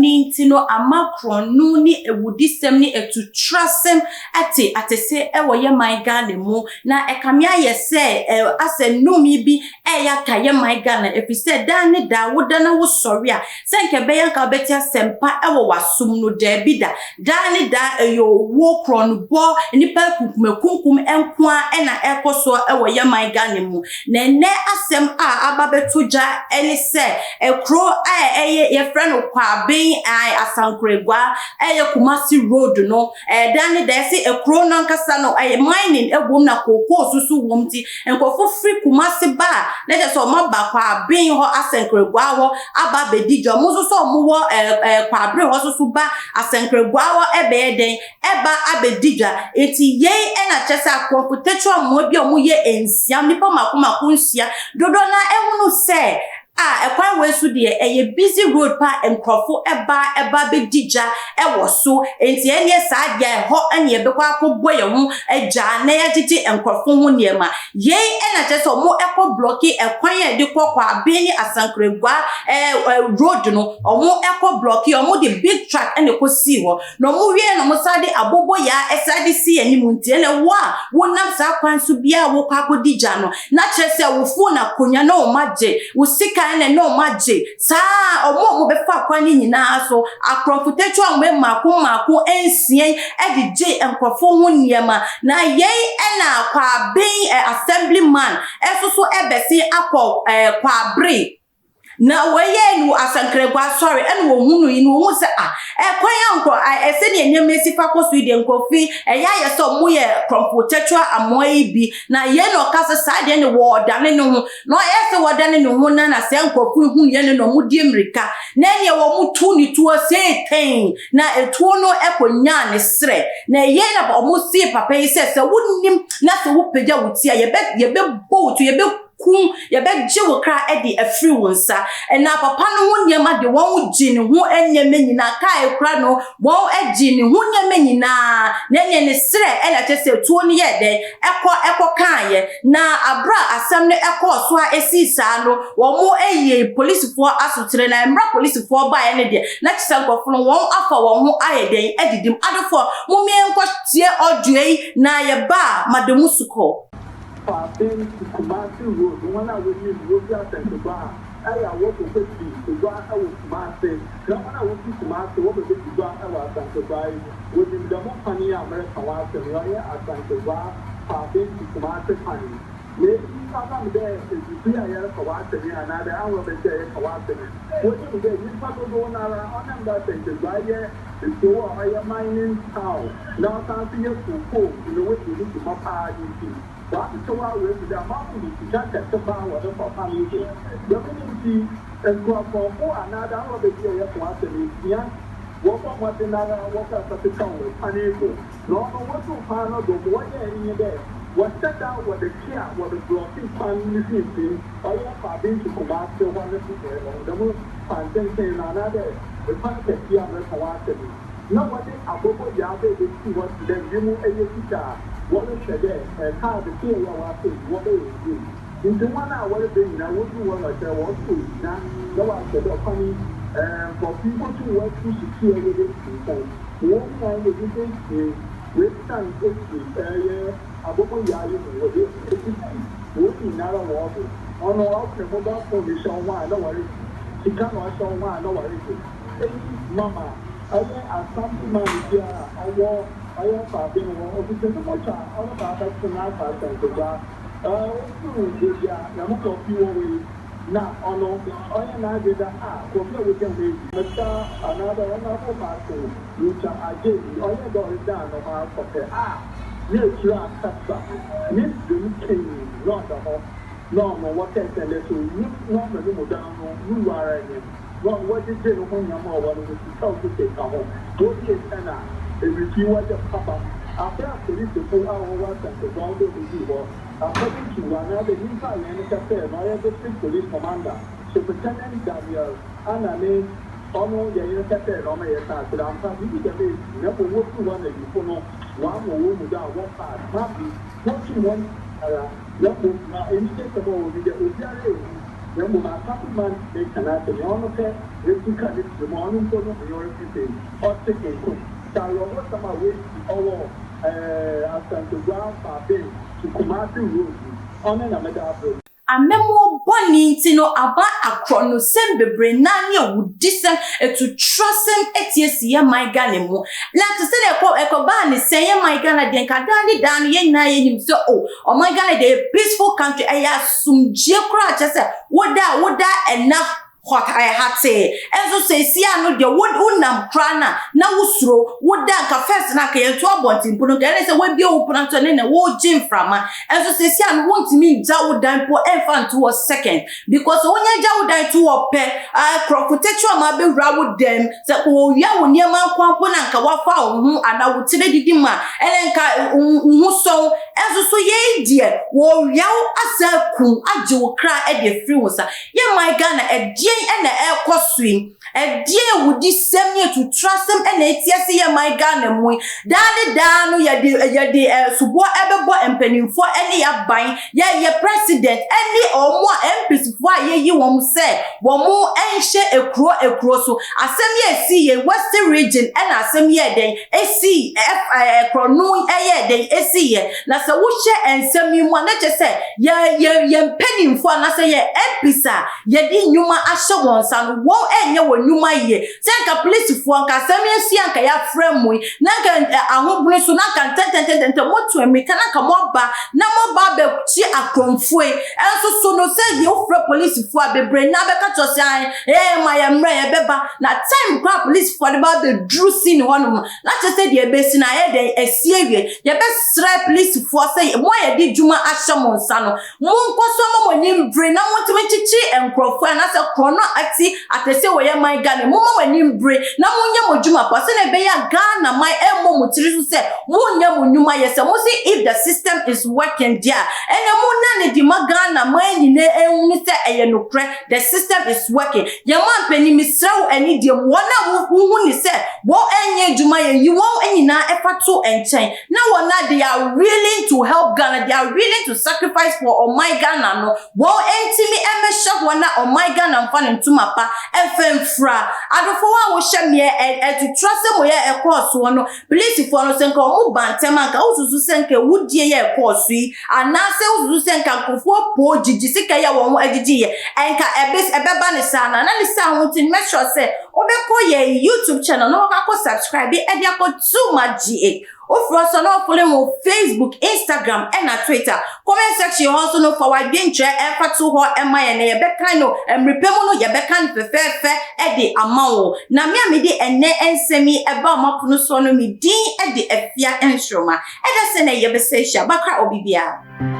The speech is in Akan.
nti no ama korɔno ne awudisɛm ne atuturasɛm ate atese wɔ yɛ man Ghana mu. Na ɛkame ayɛ sɛ asɛ nnome bi ɛyɛ aka yɛ man Ghana, ɛfiri sɛ daa ne daa woda na wosɔre a, sɛ nka ɛbɛyɛ nka wobɛte asɛmpa wɔ w'asom no, daabi da. Daa ne daa ɛyɛ owuo, korɔnobɔ, nnipa akunkumakunkum nko a ɛna ɛkɔ soɔ wɔ yɛ man Ghana mu. Na ɛnɛ asɛm a aba bɛto gya ne sɛ ɛkuro a ɛyɛ yɛfrɛ no Kwaben Asankragua, ɛyɛ Kumasi road no, ɛda ne da ɛsɛ ekuro no ankasa no ɛyɛ mining ɛwom na kookoo soso wom, ti nkurɔfo firi Kumasi ba a, na kyerɛ sɛ ɔmo aba Kwaben hɔ, Asankragua hɔ aba abɛdi dwa. Ɔmo nso so ɔmo wɔ ɛɛ ɛɛ Kwaben hɔ soso ba Asankragua hɔ ɛbɛyɛ dɛn ɛba abɛdi dwa. Eti yei ɛna kyerɛ sɛ akorɔfo tɛtɛ mmoa bi a ɔmo yɛ nsia, nipa mako mako nsia dodoɔ na ɛhunu sɛ a ɛkwan wei so deɛ ɛyɛ busy road pa, nkurɔfo ɛba bɛdi dwa ɛwɔ so, nti ɛneɛ saa deɛ ɛhɔ ɛne yɛbɛkɔ akɔbɔ yɛn ho agya na yɛagyegye nkurɔfo ho nneɛma. Yei ɛna kyerɛ sɛ ɔmo ɛkɔ block ɛkwan a yɛde kɔ Kwaben ne Asankragua ɛɛ ɛɛ road no. Ɔmo ɛkɔ block, ɔmo de big truck ɛna ɛkɔ sii hɔ, na ɔmo wie na ɔmo san de aboboyaa ɛsan de si anim. Nti ɛna wo a wonam saa kwan so biara wokɔ akɔdi dwa no, na kyerɛ sɛ wo phone, akonnwa na ɔmo agye wo sika, ɛna na ɔmo agye saa. Ɔmo a ɔmo bɛfa kwan no nyinaa so, akorɔmfo tɛtɛ a ɔmo mmaako mmaako nsia ɛde gye nkurɔfo ho nneɛma. Na yɛn ɛna Kwaben assemblyman ɛso so ɛbɛsi akɔ Kwabere na wɔyɛ no Asankragua asɔre, ɛna wɔn no yi no wɔn sɛ a ɛkwan a nkɔ ɛsɛ deɛ nneɛma esi fa kɔ so yi deɛ, nkurɔfo yi ɛyɛ ayɛ sɛ ɔmo yɛ korɔmfo tɛtɛ amoa yi bi. Na yɛn na ɔka sɛ saa deɛ ne wɔɔdane ne ho, na ɔyɛ sɛ wɔdane ne ho na sɛ nkurɔfo yi hu yɛn no na ɔmo die mmirika na ɛneɛ wɔn tu ne tuo seetɛn na etuo no ɛkɔ nyaa ne serɛ. Na yɛn na ɔmo sie papa yi sɛ wonim na sɛ wopagya wo ti a, yɛbɛbɔ wo to, yɛbɛ kum, yɛbɛgye wo kra de afiri wo nsa. Ɛna papa no ho nneɛma de, wɔn gye ne ho nneɛma nyinaa, kaa ekura no, wɔn gye ne ho nneɛma nyinaa, na ɛnea ne serɛ ɛna kyerɛ sɛ tuo no yɛ dɛn ɛkɔ kaayɛ. Na abira asɛm no ɛkɔɔ so a esi saa no, wɔn ayi polisifoɔ asotire, na mmerɛ polisifoɔ baeɛ no deɛ, na kyerɛ sɛ nkurɔfoɔ no wɔn afa wɔn ho ayɛ dɛn adidim. Adefoɔ mo nkɔ tie ɔdua yi na yɛba a madamu sukɔ. Kwaben to Kumasi road, wɔn a wɔnim wofi Asankragua a ɛyɛ a wɔkɔ di gua ɛwɔ Kumasi, na wɔn a wofi Kumasi wɔbɛbɛdi gua ɛwɔ Asankragua yi, wɔnim dɛm kwan yi a mɛreka wɔn asɛm yi, ɔyɛ Asankragua Kwaben to Kumasi kwan yi. Na eyi anam dɛ ebibi a yɛreka wɔn asɛm yi anaadɛ ahorow bɛsi a yɛka wɔn asɛm yi, wɔnim dɛ nyimpa dodoɔ n'ara ɔnam dɛ Asankragua yɛ ekurow a ɔyɛ mining town na ɔsan so yɛ kookoo na wɔdi ho dwuma paa ne nti, wɔakyekyɛw a wɔagu dɛ amanfo de sika kɛse paa wɔde kɔ kwan yi do. Dɛm no nti nkurɔfoɔ anaadɛ ahorow bɛsi a yɛka wɔn asɛm yi sia wɔbɔ mmɔden ara wɔkɔ akɔkeka wɔ kwan yi do. Na ɔno wɔtu kwan no do, ma wɔyɛ nye dɛ wɔhyɛ da wɔde kea wɔde block kwan no mfimfini, ɔyɛ Kwaben to Kumase hɔ no bebree no, dɛm kwan tenten no anaadɛ kwan kɛseɛ a mɛka wɔn asɛm yi, na wɔde aboboyaa bɛ ebesi hɔ te dɛ wiem ɛyɛ fitaa, wɔrehwɛ dɛ kaa de kea yi a wɔasɛ yi wɔbɛyɛ yie. Nti wɔn a wɔreba nyinaa wɔdu hɔ na ɔkyerɛ wɔn so gyina na wɔahwɛ dɛ ɔkwan yi nkurɔfo yi kotum wɔatu so tia wɔde esi nkyɛn. Wɔn nyinaa yɛ nipa esie wɔesian esi ɛyɛ aboboyaa yi mu, wɔde esisi wɔn nyinara wɔ do. Ɔno ɔpɛ mobile phone hyɛ wɔn a na wɔregye sika, na ɔhyɛ wɔn a na wɔregye. Eyi mama ɔyɛ assemblyman bi a ɔwɔ ɔyɛ Kwaben hɔ, ɔkuta ne moto a ɔreba abɛtena akɔ Asankragua. Ofuru beebi a nyame kɔfi wɔ hɔ yi, na ɔno ɔyɛ n'adwe da a kɔfi a wogyina hɔ yi mɛta anaadɛ ɔno Martin Luther Agye yi, ɔyɛ dɛ ɔredan ne ho akɔpɛ a ne ekyir akasa ne dwom kɛn na ɔda hɔ, na ɔno wɔkɛɛ sɛ ndɛ sɛ onyim na ɔma no mu dan no no wu ara nye na ɔno wɔgyegye ne ho nneɛma a ɔwɔ no ho, sika a ɔkita ka ho. Wɔbie sɛn a ewifi wɔgye papa abere a polisifo a wɔwɔ Asankragua wɔde obedii hɔ according to anaadɛ nyimpa a yɛn no kɛsɛɛ na ɔyɛ district police commander, Superintendent Daniel Anane, ɔno yɛn no kɛsɛɛ na ɔma yɛ saa asɛrɛ ampa biribi dɛm esi. Na mmom wotu hɔ na yifo no wɔama wɔn mu do a wɔpa ma bi wɔtu wɔn ara. Na mmom na anigye sɛm a wɔ bi dɛ obiara ewu. Na mbom asafoman reka n'asɛm yi, ɔno pɛ n'etsi ka ne tsirmu, ɔno mpo no nyɛ ɔrefifei, ɔtse nko. Sɛ awerɛhosɛm a woesi ɔwɔ Asanteguaa Faben to Kumasi road yi, ɔno na mede abrɛ mo. Amammuo bɔne nti no aba akorɔnosɛm bebree naa ne awudisɛm, atutrasɛm ati asi yɛn man Ghana mu. Na te sɛ deɛ ɛkɔ ɛkɔbaa ne sɛn yɛn man Ghana deɛ nka daa ne daa no yɛn nyinaa yɛnim sɛ o ɔman Ghana deɛ ɛyɛ peaceful country, ɛyɛ asomdwie koraa kyerɛ sɛ woda a woda ɛna hɔ hatee. Nso seesei ano deɛ wo wonam koraa no a na wosuro. Woda nka first no anka yɛnto abɔnten pono nka ɛne sɛ woabue wo pono ato ɛne na wogye mframa. Nso seesei ano wontumi ngya wo dan mpo ɛmfa nto hɔ second because sɛ wonya gya wo dan to hɔ pɛ, korɔfo tɛkyerɛma abɛwura wo dɛm. Sɛ wɔwia wo nneɛma nko ara mpo na nka wafa wo ho anaa wo tiri adidi mu a, ɛnɛ nka wo ho sɔ wo. Nso so yei deɛ wɔwia wo asan aku agye wo kra de afiri wo nsa. Yɛn man Ghana ɛdeɛn na ɛrekɔ so yi? Ɛdeɛn awudisɛm ne atuturasɛm na ɛte ase yɛn man Ghana mu yi? Daa ne daa no yɛde yɛde soboɔ ɛbɛbɔ mpanimfoɔ ne yɛn aban, yɛ yɛ president ne wɔn a MPs foɔ a yɛyi wɔn sɛ wɔn nhyɛ ekuro ekuro so. Asɛm yi a ɛsi yɛn Western region ɛna asɛm yi yɛ dɛn ɛsi korɔno ɛyɛ dɛn ɛsi yɛ. Na sɛ wohyɛ nsɛm yi mu a na kyerɛ sɛ yɛ yɛ yɛn mpanimfoɔ anaasɛ yɛ MPs a yɛde nnwuma ahyɛ wɔn nsa no, wɔn ɛnyɛ wɔn nnwuma yie. Sɛ nka polisifoɔ nka asɛm yi asi a nka yɛafrɛ mo yi, na nka ahobene so na nka ntɛntɛntɛntɛntɛm moatu mmirika na nka moaba na moaba abɛkye akorɔmfoɔ yi. Ɛnso so no sɛ deɛ wofrɛ polisifoɔ a bebree naa bɛka kyerɛ sɛ ae ɛɛ ma yɛ mmerɛ yɛbɛba. Na time koraa a polisifoɔ de ba abɛduru scene hɔnom no, na kyerɛ sɛ deɛ ɛbɛsi no ayɛ dɛn asi awie. Yɛbɛsrɛ polisifoɔ sɛ mo a yɛde dwuma ahyɛ mo nsa no, monkɔ so mma mo ani mbere na montumi nkyekyere nkurɔfoɔ anaasɛ korɔno a ate atɛseɛ wɔ yɛn man Ghana mu. Momma mo ani mbere na monyɛ mo dwuma pa sɛdeɛ ɛbɛyɛ a Ghana man ɛmmɔ mo tiri so sɛ monyɛ mo nnwuma yɛ. Sɛ mose if the system is working deɛ a, ɛnneɛ monna no adi ma Ghana man nyinaa nhunu sɛ ɛyɛ nokorɛ, the system is working. Yɛn mampanin, mesrɛ wo anidie mu, wɔn a wohu ne sɛ wɔn ɛnyɛ adwuma yɛ, yi wɔn nyinaa fa to nkyɛn na wɔn a they are willing to help Ghana, they are willing to sacrifice for ɔman Ghana no, wɔn ntumi mmɛhyɛ hɔ na ɔman Ghana mfa ne ntoma pa mfa mfira. Adɔfoɔ a wohyɛ meɛ atutura sɛ mo yɛ ɛkɔɔ soɔ no, Polisifoɔ no, sɛ nka wɔn ba ntɛm a, nka wosusu sɛ nka awudie yɛ ɛkɔɔ so yi, anaasɛ wosusu sɛ nka nkurɔfoɔ poo gyigyi sika yi a wɔn agyigyi yɛ, nka ɛbɛ ɛbɛba ne saa anaa? Na ne saa ho nti no, mɛ sure sɛ wobɛkɔ yɛn YouTube channel na wakɔ akɔ subscribe ɛde akɔ Tuma GH. Wofiri hɔ nso a na wafollow yɛn wɔ Facebook, Instagram ɛna Twitter. Comment section hɔ nso no, fa w'adwenkyerɛ ɛmfa to hɔ ɛma yɛn na yɛbɛkan no mmere pɛ mu no, yɛbɛka no fɛfɛɛfɛ de ama wo. Na me a mede ɛnnɛ nsɛm yi ba mo apono soɔ no, me din de Afia Nsoroma. Ɛda sɛ nnɛ yɛbɛsan ahyia. Bakra obi biara.